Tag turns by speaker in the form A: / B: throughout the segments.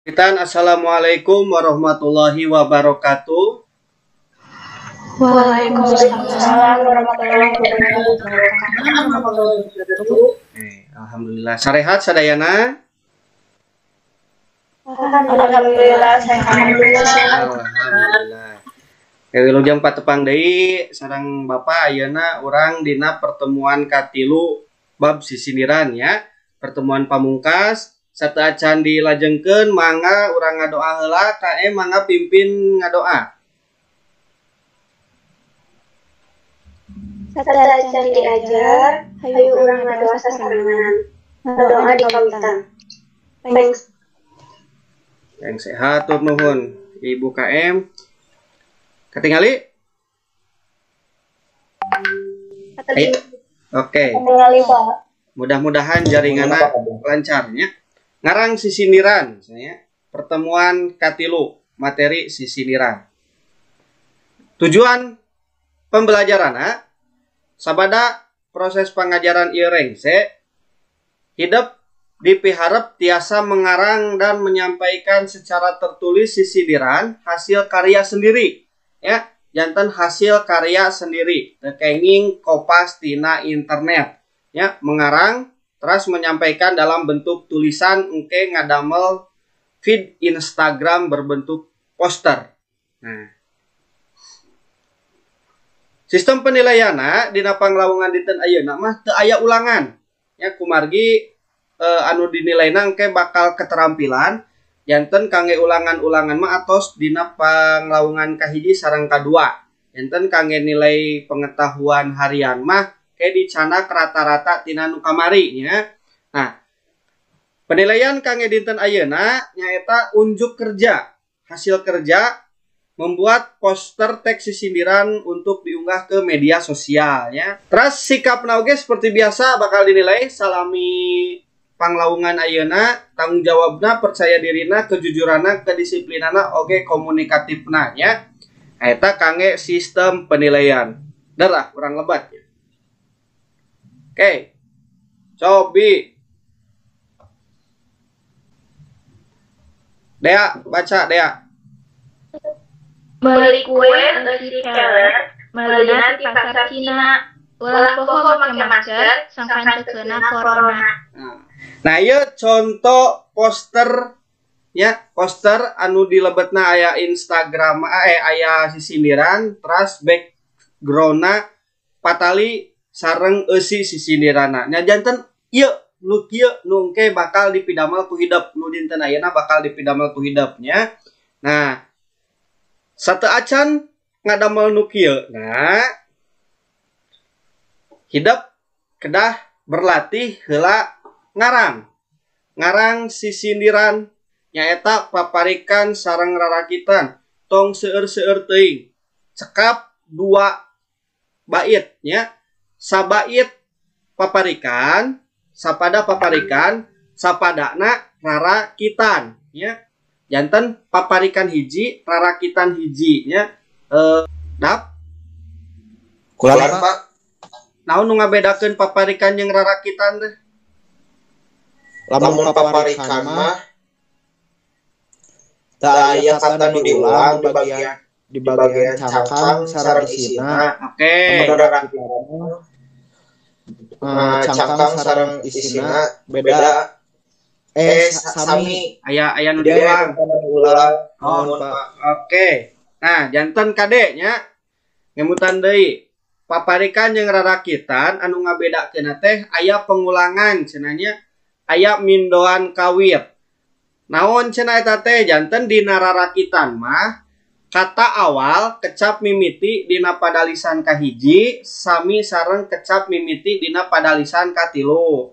A: Assalamualaikum warahmatullahi wabarakatuh.
B: Waalaikumsalam warahmatullahi wabarakatuh.
A: Alhamdulillah. Sarehat sadayana?
B: Alhamdulillah sehat.
A: Alhamdulillah. Wilujeng patepang deui sareng Bapak ayeuna urang dina pertemuan katilu bab sisindiran ya. Pertemuan pamungkas sateuacan dilajengkeun mangga urang ngadoa heula KM mangga pimpin ngadoa.
B: Sateuacan diajar, hayu urang ngadoa sasarengan. Ngadoa di kawitan. Thanks.
A: Yang sehat tur nuhun Ibu KM. Katingali? Oke.
B: Katingali, Pak.
A: Mudah-mudahan jaringanna lancarnya. Ngarang sisindiran, saya pertemuan katilu materi sisindiran. Tujuan pembelajaran sabada proses pengajaran ieu rengse hidep dipiharep tiasa mengarang dan menyampaikan secara tertulis sisindiran hasil karya sendiri ya, janten hasil karya sendiri teu kenging kopas tina internet ya, mengarang terus menyampaikan dalam bentuk tulisan engke ngadamel feed Instagram berbentuk poster. Nah, sistem penilaianna dina panglawungan dinten ayeuna mah teu aya ulangan ya, kumargi anu dinilaina engke bakal keterampilan janten kangge ulangan-ulangan mah atos dina panglawungan kahiji sareng kadua. Janten kangge nilai pengetahuan harian mah ke dicanak rata-rata tina nu kamari nya. Nah, penilaian kangge dinten ayeuna nyaeta unjuk kerja, hasil kerja membuat poster teks sisindiran untuk diunggah ke media sosial ya. Terus sikapna oge seperti biasa bakal dinilai salami panglawungan ayeuna, tanggung jawabna, percaya dirina, kejujuranna, kedisiplinana, oge komunikatifna nya. Eta kangge sistem penilaian. Darah kurang lebat ya. Oke, cobi Dea, baca Dea.
C: Beli kue eusi keler, meulina ti pasar Cina. Ulah poho make masker, sangkan teu keuna corona.
A: Nah, ieu contoh poster ya, poster anu dilebetna aya Instagram, aya sisindiran, terus backgroundna patali sareng eusi sisindirana. Nya janten ieu nu kieu nu engke bakal dipidamel ku hidep, nu dinten ayeuna bakal dipidamel ku hidep nya. Nah, sateuacan ngadamel nu kieu. Nah, hidep kedah berlatih heula ngarang. Ngarang sisindiran nyaeta paparikan sareng rarakitan, tong seueur-seueur teuing. Cekap 2 bait nya. Sabait paparikan, sapada paparikan, sapadana rarakitan ya. Janten paparikan hiji, rarakitan hiji nya. Dap.
D: Kulan, Pak.
A: Naon nu ngabedakeun paparikan jeung rarakitan teh?
D: Lamun paparikan mah teu aya kata nu diulang di bagian cangkang sareng isina.
A: Oke.
D: Cangkang sareng isina beda. Sami.
A: Aya nu diulang. Oh, oke. Nah, janten kade nya ngemutan deui. Paparikan jeung rarakitan anu ngabedakeun teh aya pengulangan cenah nya, aya mindoan kawit. Naon cenah eta teh janten dina rarakitan mah kata awal kecap mimiti dina padalisan kahiji sami sareng kecap mimiti dina padalisan katilu.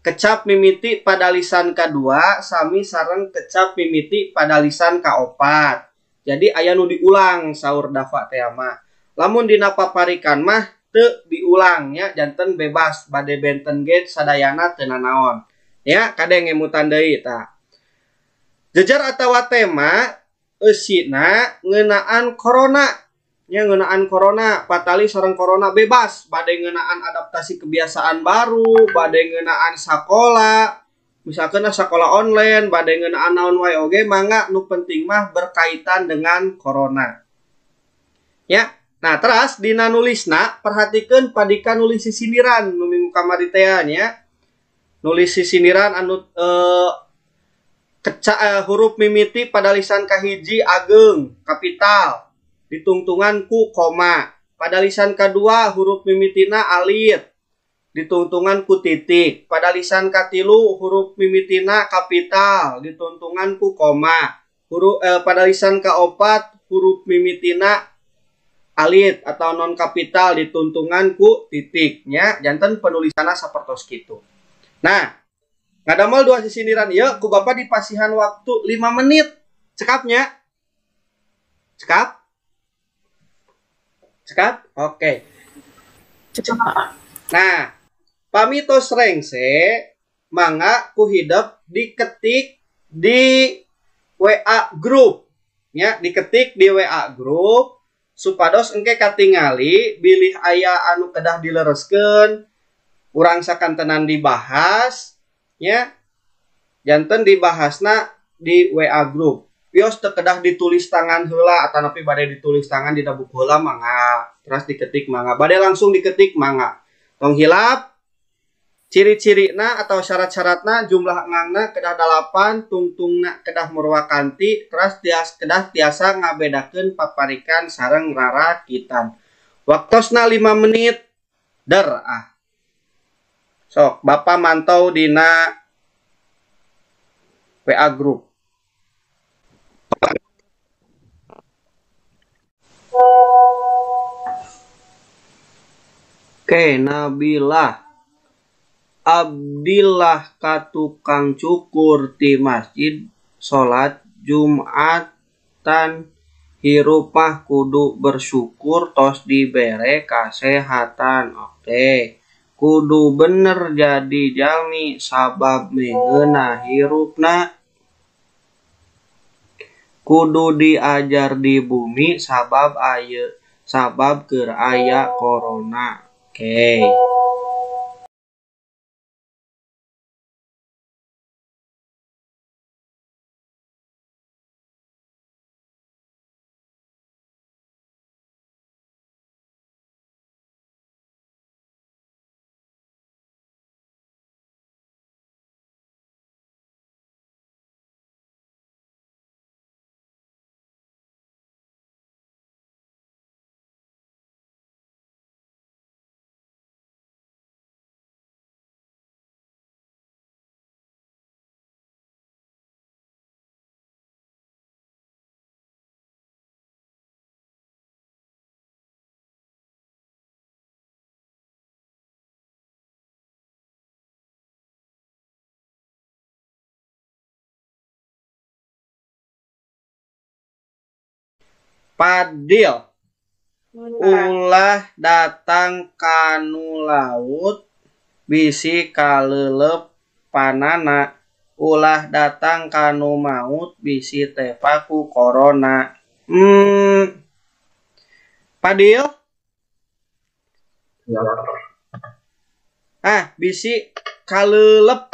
A: Kecap mimiti padalisan kadua sami sareng kecap mimiti padalisan kaopat. Jadi aya nu diulang saur dafa teh mah. Lamun dina paparikan mah teu diulang nya, janten bebas bade benten ge sadayana teu nanaon. Ya, kade ngemutan deui tah. Jejer atawa tema eusina ngeunaan corona nya, ngeunaan corona patali sareng corona bebas bade ngeunaan adaptasi kebiasaan baru, bade ngeunaan sakola, Misalkan sekolah online bade ngeunaan naon wae oge mangga, nu penting mah berkaitan dengan corona. Ya. Nah, terus dina nulisna perhatikeun padika nulis sisindiran nu minggu kamari teh nya. Nulis sisindiran anu huruf mimiti pada lisan kahiji ageng kapital ditungtungan ku koma. Pada lisan kedua huruf mimitina alit ditungtungan ku titik. Pada lisan katilu huruf mimitina kapital dituntungan ku koma. Pada lisan kaopat huruf mimitina alit atau non kapital dituntungan ku titiknya. Janten penulisanna sapertos kitu. Nah, ngadamel dua sisindiran ieu ku Bapak dipasihan waktu 5 menit. Cekapnya? Cekap? Cekap? Oke.
E: Cekap.
A: Nah, pami tos rengse mangga ku hidep diketik di WA grup ya, diketik di WA grup supados engke katingali bilih aya anu kedah dilereskeun urang sakantenan dibahas ya, janten dibahasna di WA grup. Wios teu kedah ditulis tangan heula atanapi bade ditulis tangan dina buku heula mangga, terus diketik mangga, bade langsung diketik mangga. Tong hilap ciri-cirina atau syarat-syaratna jumlah ngangna kedah 8, tungtungna kedah murwakanti, terus kedah tiasa ngabedakeun paparikan sareng rarakitan. Waktosna 5 menit der ah. Sok Bapak mantau dina WA grup. Oke, Nabilah Abdillah ka tukang cukur ti masjid salat Jumatan hirup mah kudu bersyukur tos dibere kasehatan. Oke, kudu bener jadi jalmi sabab meungeunah hirupna. Kudu diajar di bumi sabab aya sabab keur aya corona. Oke. Padil ulah datang kanu laut bisi kalelep panana, ulah datang kanu maut bisi tepa ku corona. Padil
D: ya.
A: Ah, bisi kalelep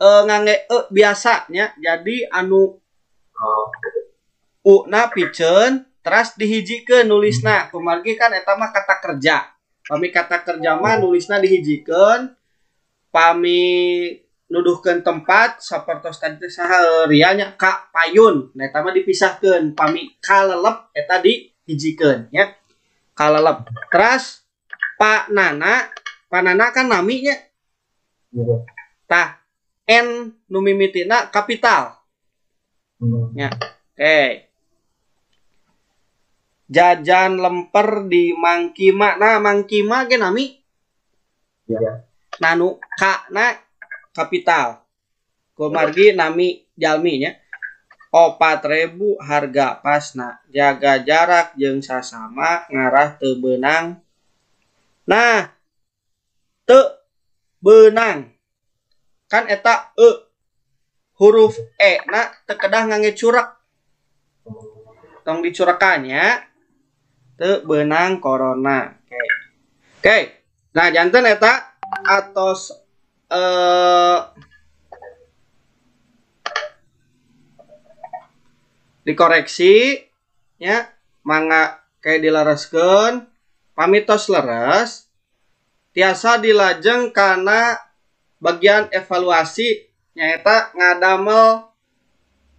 A: ngangge biasanya jadi anu u na piceun teras dihijikeun nulisna. Kumargi kan eta mah kata kerja. Pami kata kerja mah nulisna dihijikeun, pami nuduhkeun tempat sapertos tadi teh saha ria nya ka payun. Nah eta mah dipisahkeun. Pami kalelep eta dihijikeun nya. Kalelep. Teras Pak Nana, Pak Nana kan nami nya. Tah N nu mimitina kapital. Nya. Oke. Jajan lemper di Mangkima. Nah, Mangkima ge nami.
D: Ya.
A: Nanu ka na kapital. Kumargi nami jalmi nya. 4.000 harga pasna. Jaga jarak jeung sasama ngarah teu beunang. Nah, teu beunang. Kan eta e huruf e na teu kedah ngangge curek. Tong dicurekannya teu beunang corona. Oke. Oke. Nah, janten eta atos Dikoreksi nya, mangga kayak dilereskeun. Pami tos leres tiasa dilajeng kana bagian evaluasi, nyaeta ngadamel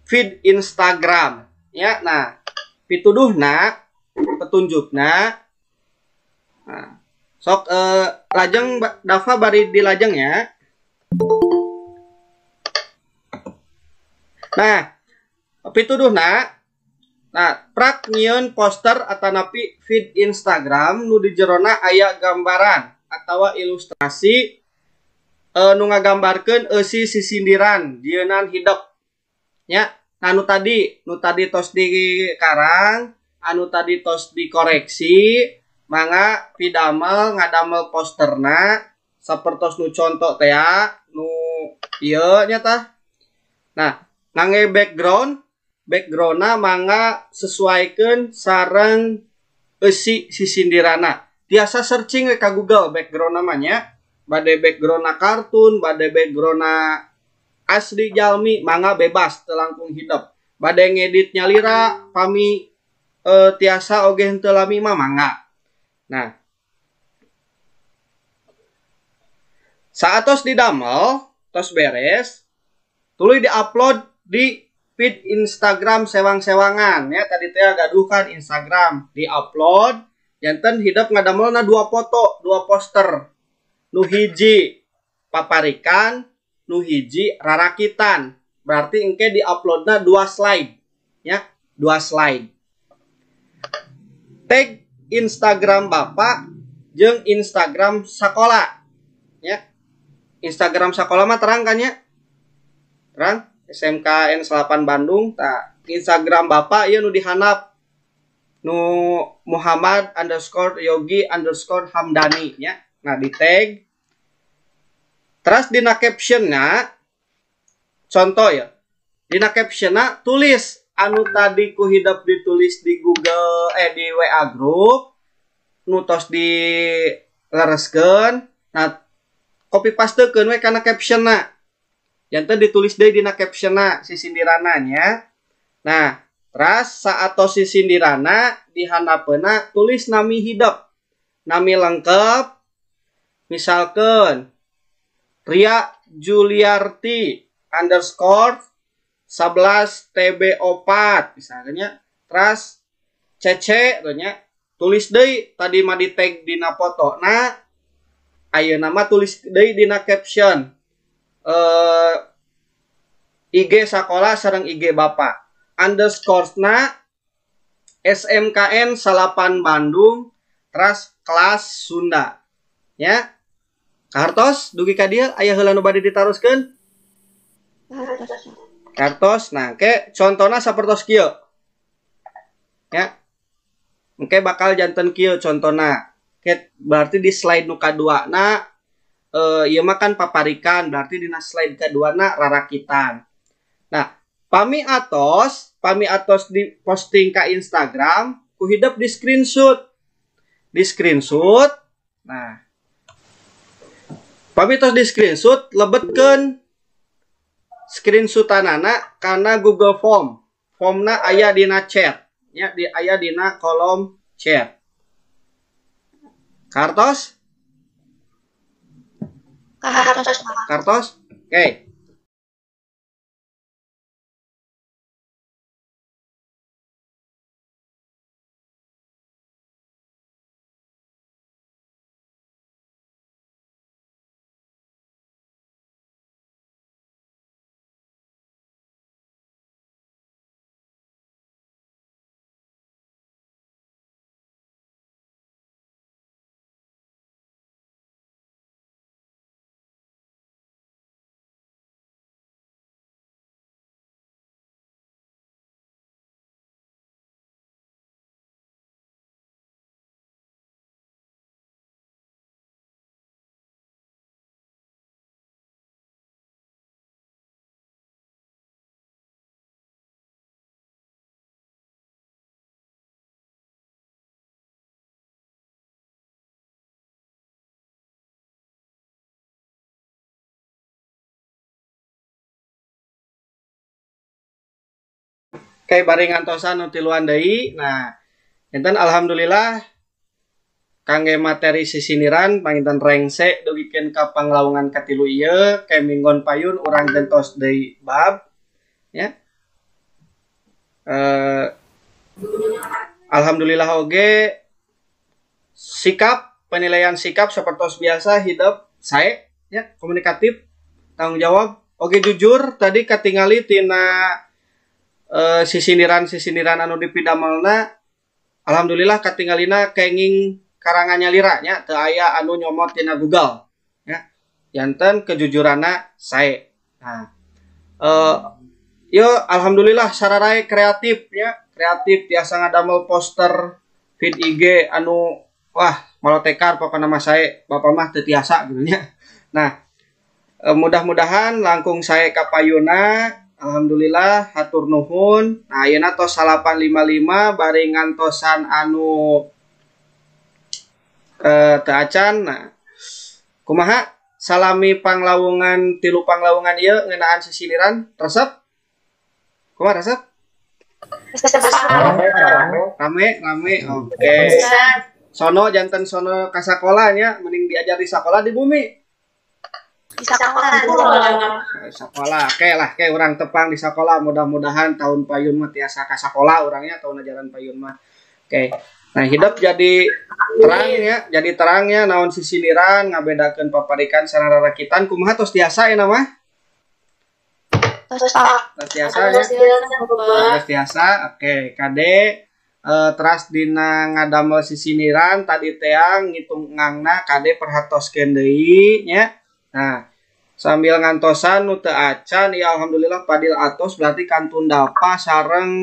A: feed Instagram ya. Nah, pituduhna, petunjukna, nah, sok lajeng Dafa bari dilajeng ya. Nah, pituduhna, nah, prak nyieun poster atanapi feed Instagram nu di jerona aya gambaran atawa ilustrasi nu ngagambarkeun eusi sisindiran jieunan hidep nya. Anu tadi tos dikarang, anu tadi tos dikoreksi, mangga pidamel ngadamel posterna sapertos nu contoh teh nu ieu nya tah. Nah, ngangge backgroundna mangga sesuaikeun sareng eusi sisindirana. Tiasa searching we ka Google background namanya, bade backgroundna kartun, bade backgroundna asli jalmi, mangga bebas teu langkung hidep. Bade ngedit nyalira pami tiasa oge henteu lami mah mangga. Nah, saatos didamel tos beres, tuluy diupload di feed Instagram sewang-sewangan ya. Tadi teh gaduh kan Instagram, diupload janten hidep ngadamelna dua foto, dua poster. Nu hiji paparikan, nu hiji rarakitan. Berarti engke diuploadna dua slide ya, dua slide. Tag Instagram Bapak jeung Instagram sakola ya. Instagram sakola mah terang kan ya? Terang SMKN 8 Bandung. Tah, Instagram Bapak ieu nu dihandap nu Muhammad underscore Yogi underscore Hamdani ya. Nah, di tag. Terus dina captionnya, contoh ya, dina captionnya tulis anu tadi ku hidep ditulis di Google di WA group nu tos dilereskeun. Nah, copy pastekeun we kana captionna. Janten ditulis deui dina captionna sisindirana nya. Nah, terus saatos sisindirana dihandapeuna tulis nami hidep, nami lengkap, misalkan Ria Juliarti underscore 11 TB4 misalnya, terus CC nya tulis deui tadi mah di tag dina foto. Nah, ayeuna mah tulis deui dina caption IG sakola sareng IG Bapak underscore na SMKN 8 Bandung terus kelas Sunda ya. Kartos dugi ka dieu aya heula nu bade ditaroskeun?
B: Kartos.
A: Kartos. Nah, ke contona sapertos kieu. Ya. Engke bakal janten kieu contona. Ke berarti di slide nu kadua na ieu mah kan paparikan, berarti dina slide kadua na rarakitan. Nah, pami atos di posting ka Instagram, ku hidep di screenshot. Di screenshot. Nah, pami tos di screenshot, lebetkeun screenshotanana kana Google Form. Formna aya dina chat, ya, di aya dina kolom chat. Kartos?
B: Kartos.
A: Kartos? Oke. Oke, bari ngantosan nu tiluan deui. Nah, enten alhamdulillah kangge materi sisiniran panginten rengse dugikeun ka panglawungan katilu ieu ke minggon payun urang gentos deui bab ya. Alhamdulillah oge sikap penilaian sikap seperti biasa hidup sae ya, komunikatif, tanggung jawab, oge jujur tadi katingali tina sisiniran-sisiniran anu dipidamelna alhamdulillah katingalina kenging karangan nyalira nya teu aya anu nyomot tina Google ya. Janten kejujuranna sae. Nah, yo alhamdulillah sararae kreatif ya, kreatif tiasa ngadamel poster feed IG anu wah malotekar pokona mah sae, bapak mah teu tiasa gitu nya. Nah, mudah-mudahan langkung sae kapayuna. Alhamdulillah hatur nuhun. Nah, ayeuna tos 8.55 bari ngantosan anu teu acan. Nah, kumaha salami panglawungan tilu panglawungan ieu ngeunaan sisiniran resep? Kumaha resep? Rame, rame. Oke. Sono janten sono ka sakola nya, mending diajar di sakola di bumi.
B: Di sekolah.
A: Sekolah, oke lah, oke urang tepang di sekolah. Mudah-mudahan tahun payun mah tiasa ka sakola urangnya tahun ajaran payun mah. Oke. Nah, hidup jadi terang ya, jadi terangnya naon sisiniran ngabedakeun paparikan sareng rarakitan kumaha tos tiasa ya mah?
B: Tos Pak.
A: Tos tiasa ya. Tos tiasa. Oke, kade teras dina ngadamel sisiniran tadi teang ngitung ngangna kade perhatoskeun deui nya. Nah, sambil ngantosan nu teu acan ya alhamdulillah Padil atos berarti kantun dapa sareng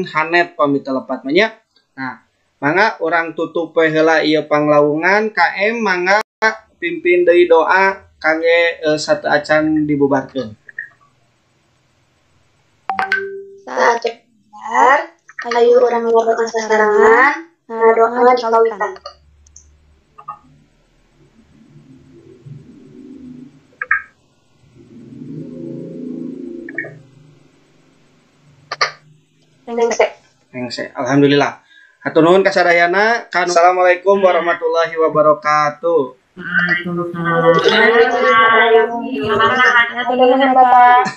A: hanet pamit lepat mah nya. Nah, mangga urang tutup we heula ieu panglawungan KM mangga pimpin deui doa kangge sateu acan dibubarkeun.
B: Saat hayu urang ngadoa sasarengan, ngadoa di kawitan. Rengse.
A: Rengse. Alhamdulillah. Hatur nuhun ka sadayana. Assalamualaikum warahmatullahi wabarakatuh.
E: Waalaikumsalam.
B: Waalaikumsalam. Bapak.